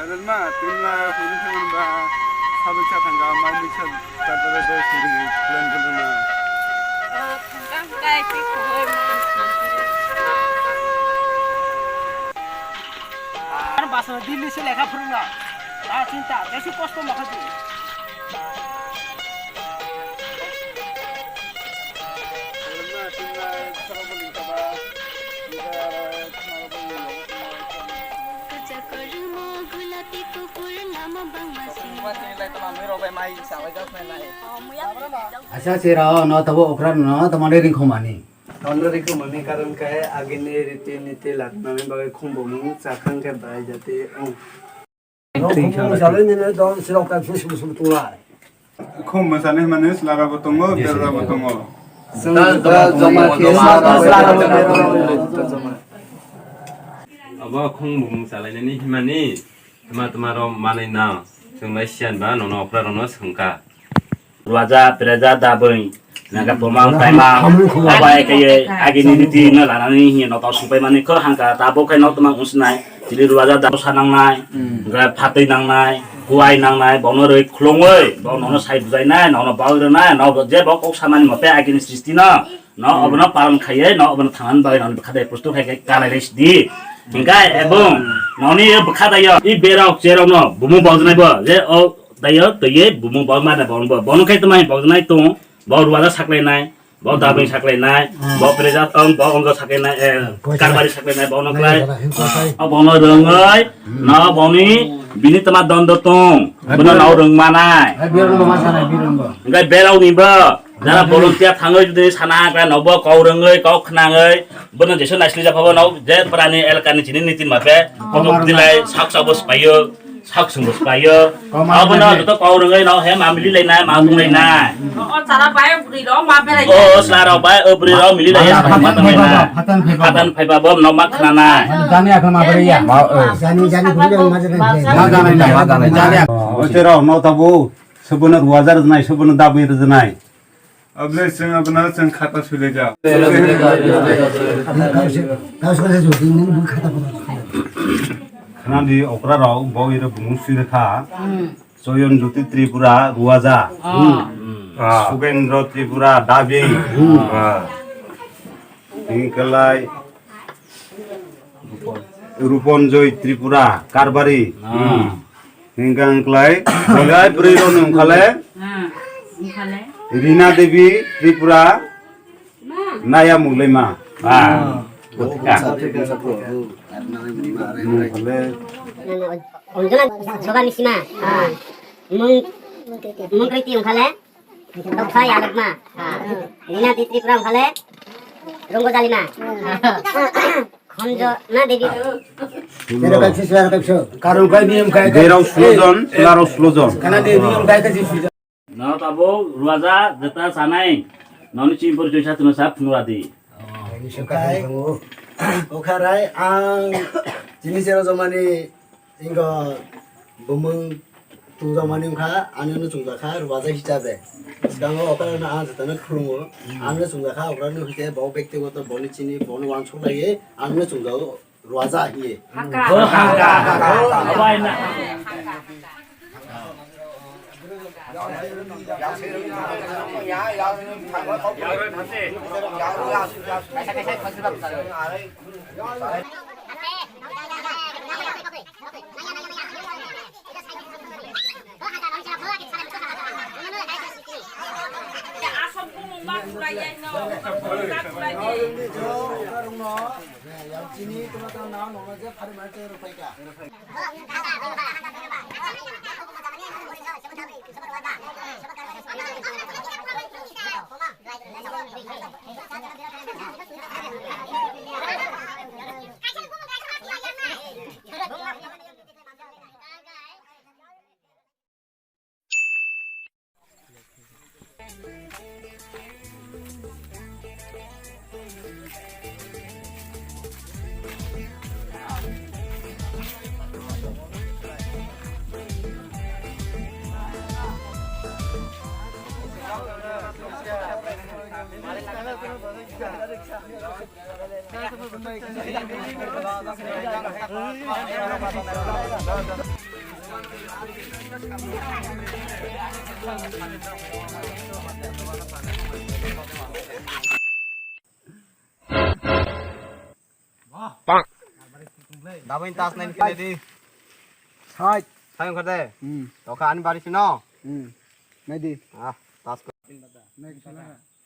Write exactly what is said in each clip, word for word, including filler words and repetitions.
Rwma, twma hwnwi thangmani ba, sabui cha thangka, mai misa tatara dos hwnwi plan khuluma. Ar basra Delhi se lekha phwrwngna. Ta chinta, jesu kosto ma kha di. Asa sira no tabo okra no tamo de ringkho mani. Tamo de ringkho mani karon khe agini riti niti laknani bagwi khumbo mung chakhang khe bai jati ong. Khum mwsani hwnmani chwlarabo tongo, berrabo tongo. Abo khum bumung chalainani himani, tma tma rok manwi nang, chwng lai siyan ba nono okra rokno swngkha. Ruaja, preja, dabwi. Naga poma, paima, abai kaiye, agini niti no lanani hiye no tau supai mani kho hangka, tabo khai no tma usnai, chili ruaja da sa nangnai, ga phatwi nangnai, kuai nangnai, bono roi khulongoi, bono no sai bujai nai, nono bau rwnai, no je bo kok samani mote agini sristi no, no obono paron khaiye, no obono thangan bai no bwkha dai pustu khai kai kalai rai sidi. Hingkai ebong noni bwkha dai yo, i berok cherok no bumu bau nai bo, je o dai yo, to ye bumu bau ma da bono bo, bono khai tma bau nai tong, bo ruaja saklai nai. Bo dabwi saklainai, bo prejat tong, bo ongo saklainai, eh, karbari saklainai, bo nokhlai. O bono rwngwi, no boni bini tma dondo tong, bono nao rwngmanai. Hingkai berao ni bo, jara volunteer thangwi jodi sana kra no bo kau rwngwi, kau khnangwi, bono jesu naisli japha bo no je prani elkani chini nitin mape, kotok dilai, sak sak bo spaio. Sak sung bwswk paio. Abono joto kau rwngwi no he ma mili lainai, ma mung lainai. O chara bai bwrwi rok ma belai. O chara rok bai o bwrwi rok mili lai. Hatan phaiba bo no ma khnanai. Jani akha ma bari ya. Jani jani bhuli ma jani. Ma jani ma jani. O chero no tabo sobono ruajar nai sobono dabwi rwjnai. Abole chwng abono chwng khata suilaijak. Khnadi okra rok bo iro bumung sui rwkha. Choyon Jyoti Tripura Ruaja. Ah. Sugendra Tripura Dabi. Ah. Hinkalai Ruponjoy Tripura Karbari. Ah. Hingka wngklai, hingkai bwrwi rok ni wngkhale, Rina Devi Tripura, Naya Muglaima. Ah. Wngkhale, Anjuna Soba Misima. Ah. Mung, Mung Kriti wngkhale, Toksa Yalukma. Ah. Rina Devi Tripura wngkhale, Rongo Jalima. Khonjo na Devi. Karon kai niyom kai. Berao sulojon, chwlarao sulojon. Kana de niyom kai ka jisi. No tabo ruaja jeta sanai. Noni chini porichoi sa tuna sa phunura di. Kai. Okharai ang chini sero jomani ingo bumung tungjakmani wngkha, ano no chungjakha, ruaja hisabe. Swkango okra no ang jotano khulungo, ano chungjakha, okra no hwnkhe bo bektigoto boni chini, boni wansuk laiwi, ano no chungjago, ruaja hiye. Haka. Haka, haka, haka. Dabin tas nain kene di. Sai. Sai ongkha de. Hmm. Toka ani bari sino. Hmm. Nai di. Ah, tas ko. Nai sino.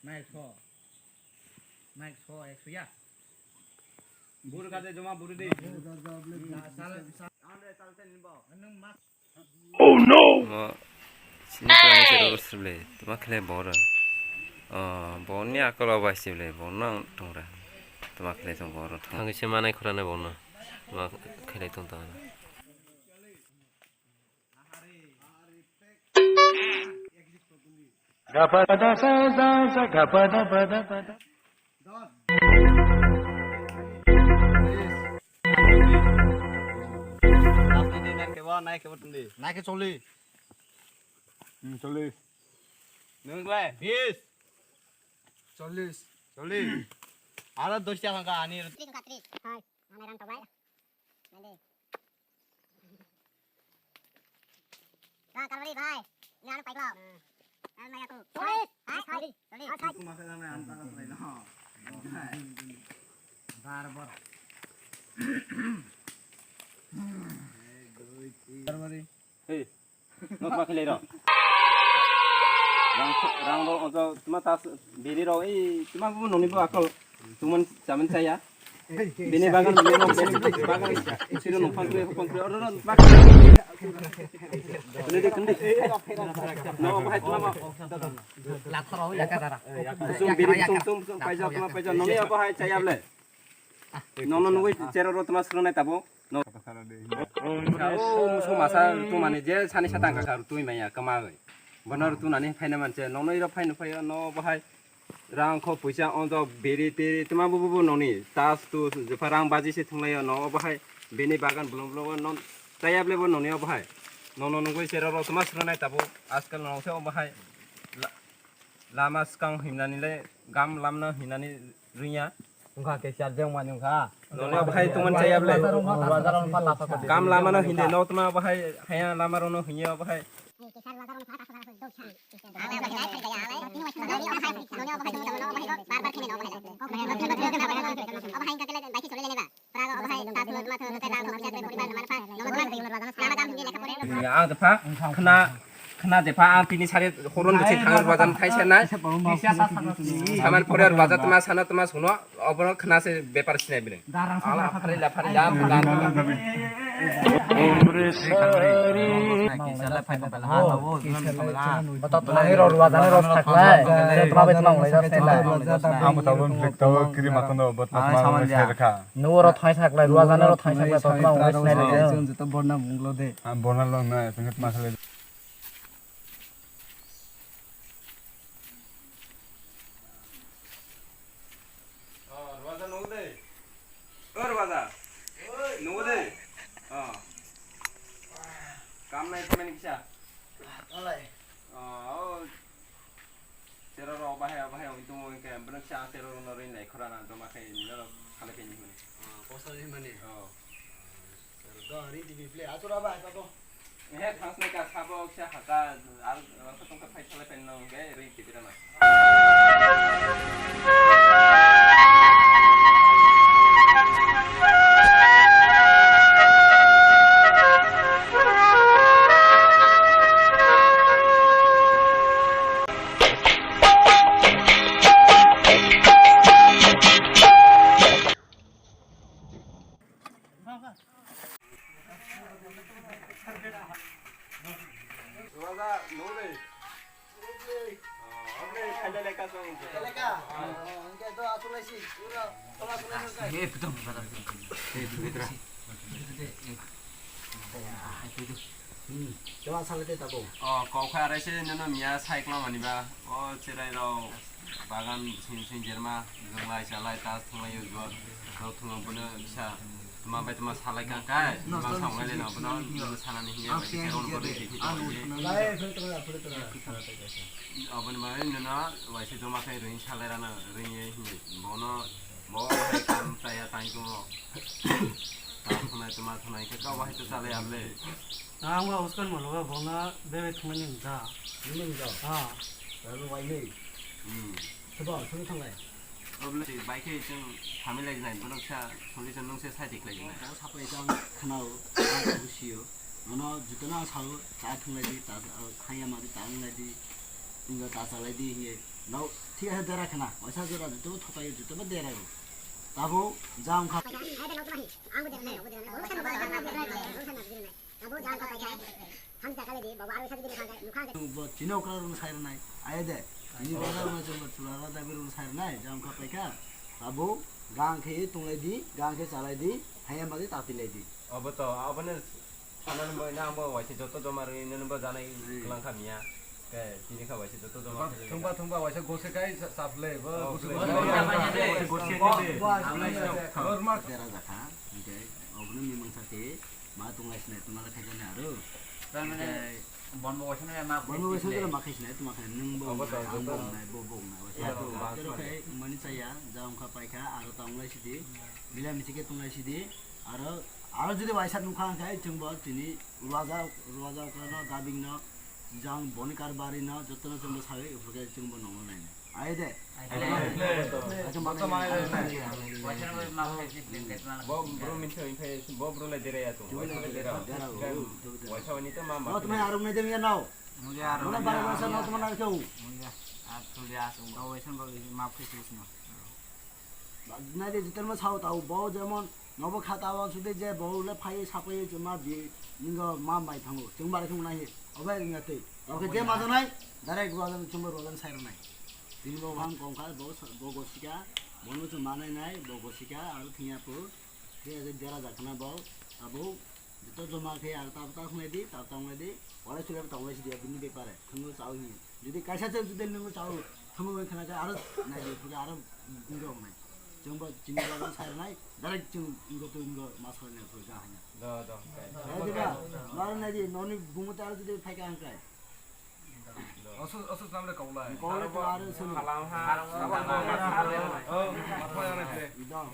Nai so. Nai so, ek so ya. Buru ka de joma buru de. Sal, sal. Andre, sal, sal, nimbo. Nung mas. Oh no! Omo sini kwrwngni cherok rw sibli, tuma khlai bo rw. Oh, boni akolo bai sibli, bono ang tongra. Tuma khlai tong bo rw thang. Thangwi se manai khorana bono. Tuma khlai tong tong. Last ni din nai kebo, nai kebo tundi. Nai ke choli. Hmm, choli. Nung bai, bis. Choli. Choli. Aro dos taka ka ani. Tris ka tris. Hai, mana rang to bai. Nande. Rang karbari bai. Ini anu paiklo. Rang maya tu. Choli. Hai, hai. Choli. Aku masa sana anta ka selai no. Barbar. Hey. No tuma khlai rw. Rang, rang rw ojo tuma tas biri rw ei tuma bu noni bu akol tuman chaman chaya. Bini bagan bini rw bini bagan siro no pangkre pangkre oro no tuma. Kene de kene. No bahai tuma. Lathar rw ya ka dara. Sum biri sum sum sum paija tuma paija noni bahai chaya ble. Nono nugwi cherok rw tuma swrwngnai tabuk. No. O musu masa tongmani je sani satang kha rw twi maya kwmawi. Bono rw tunani phaina manse nono iro phaino phaio no bahai rang kho puisa onjo biri tiri tuma bubu noni tas tu jepha rang baji se thunglaio no bahai bini bagan bolong bolong non tayable bo noni o bahai. Nono nugwi cherok rw tuma swrwngnai tabuk ajkal no se o bahai. La-, lama swkang himnani le gam lamno himnani rwngya. Wngkha khe siya jeng mani wngkha. Nono bahai tongmani chaya ble. Gam lama no hindi no tma bahai haya lama rono hinya bahai. Ang tepha khna khna tepha ang tini sari horon bisi thang bazar thai senai. Saman pore bazar tma sana tma suno obono khna se bepar sinai bini. Ala phari la phari la phari la. Bata tma hero ruwa jani ros thaklai. Tma betma onglai jas thaklai. Ang tabo tabo kiri matano bot matma onglai kha. Nuworo thai saklai, ruwa jani ro thai saklai, totma ungwi sinai le. Chwng joto borna munglo de. Ang borna long na, tengkhe tma khlai. Oh, ruwa ja nungo de. Oh, ruwa ja. Nungo de. Oh. Kam nai khamani kisa. Alai. Oh, oh. Cherok rok bahai, bahai wng tongo, hwnkhe bono kisa cherok rokno ring lai khorana joma khai nini rok salai khe hinwi. Ah, posa ring mani? Oh. Cherok do ring tibi ple, atura bahai sabo. He, thangsnai ka sabo kisa haka, al, rasa tongkha phai salai phai nang hwnkhe ring tibi rana. Chwla salai tei tabuk. O, kok khai arai se nono miya sai kwlangmani ba. O, cherai rok bagan sing sing jerma, jonglai chalai tas thwnglai o jor. Rok thwngo bono kisa tma bai tma salai kang kai, tma sa wnglai le no bono, nono sanani hiya bai kisa rok bono khe khe. Lai, phre tong, phre tong. Aboni bai nono waisa joma khai ring salai rana, ring ye hinwi. Bono, bo hai kam chaya tang tongo. Tamo thongnai, tamo thongnai, khe kau bahai to chalai ya le. Ang ba uskon molo ba bona bebe thumani da. Nini da. Ha. Taru wai nei. Hmm. Sabo, sabo thanglai. Obviously, bai khe chwng family lai nai, bono kisa solution nung se sai tik lai nai. Sapai chang khnao, ang busiyo. Mano jutana sao, ta thunglai di, ta haya ma di, ta thunglai di, inga ta chalai di, hinge. Nao, thik ase dera khna, waisa jora juto thokai juto ba dera ro. Tabo, jam kha. Bo chini okra rung sai rwnai. Aye de. Chini okra rung sai rwnai. Jam kha paikha. Abo gang khe tonglai di, gang khe chalai di, hayam badi tatilai di. Abo to, abo ne sana ni moi na abo waisa joto joma rwi nini bo janai klang kha miya. Ke tini kha waisa joto joma khe. Thungba thungba waisa gose kai sa-, safle, bo gusu gusu. Gose kai. Bo asli. Dera jakha, hingke, obono mimang sakhe. Ma tonglai sinai, tonglai khaijani aro. Tamane, bonbo waisa no ma bonbo waisa no ma khai sinai, tongma khai nung bo wngnai, ang bo wngnai, bo bo wngnai, waisa to. Tero khai mani chaya, ja wngkha paikha, aro tonglai sidi, bila michike tonglai sidi, aro, aro jodi waisa nukha khai chwngbo tini ruaja, ruaja okrano, dabingno, jang boni karbari no, jotono chwngbo sawi, uphurkhe chwngbo nongno nainai. Aye de. Aye de. Acha manai. Bo bro minse oin khai bo bro le dere ya tu. Waisa le dere. Waisa wani to ma ma. Tuma arung nai de ya nao. Mujhe arung. Mona bara bara sa nao tuma nao kyo. Mujhe aap thodi aas umra waisa bo maaf khai sisna. Nai de jitan ma sao tao bo jemon nobo khata o sude je bo le phai sapai je ma bi ningo ma mai thango. Chwng bare thung nai. Obai ringa tei. Oke je ma janai. Direct ruajan chwng ruajan sai rwnai. Tini bo wang kong kha, bo, bo gosika, bono chwng manai nai, bo gosika, aro thengya po, thengya je dera jakna bo, abo, joto joma khe, aro tab tab khnai di, tab tab khnai di, walai sulai tab walai sidi, bini bepare, thwngo chao hinwi. Jodi kaisa se jodi nwngo chao, thwngo bai khna khe, aro nai di, phuru aro wngkha wngnai. Chwng bo chini bo sai rwnai, direct chwng wngkha to wngkha ma sai nai phuru ja hanya. Do, do, kai. Hai diba, maro nai di, noni bumo ta aro jodi phai kha hangkai. Osus, osus namre kaulai. Kaulai to aro sunu. Halam ha. Oh, apa yang nanti? Dong.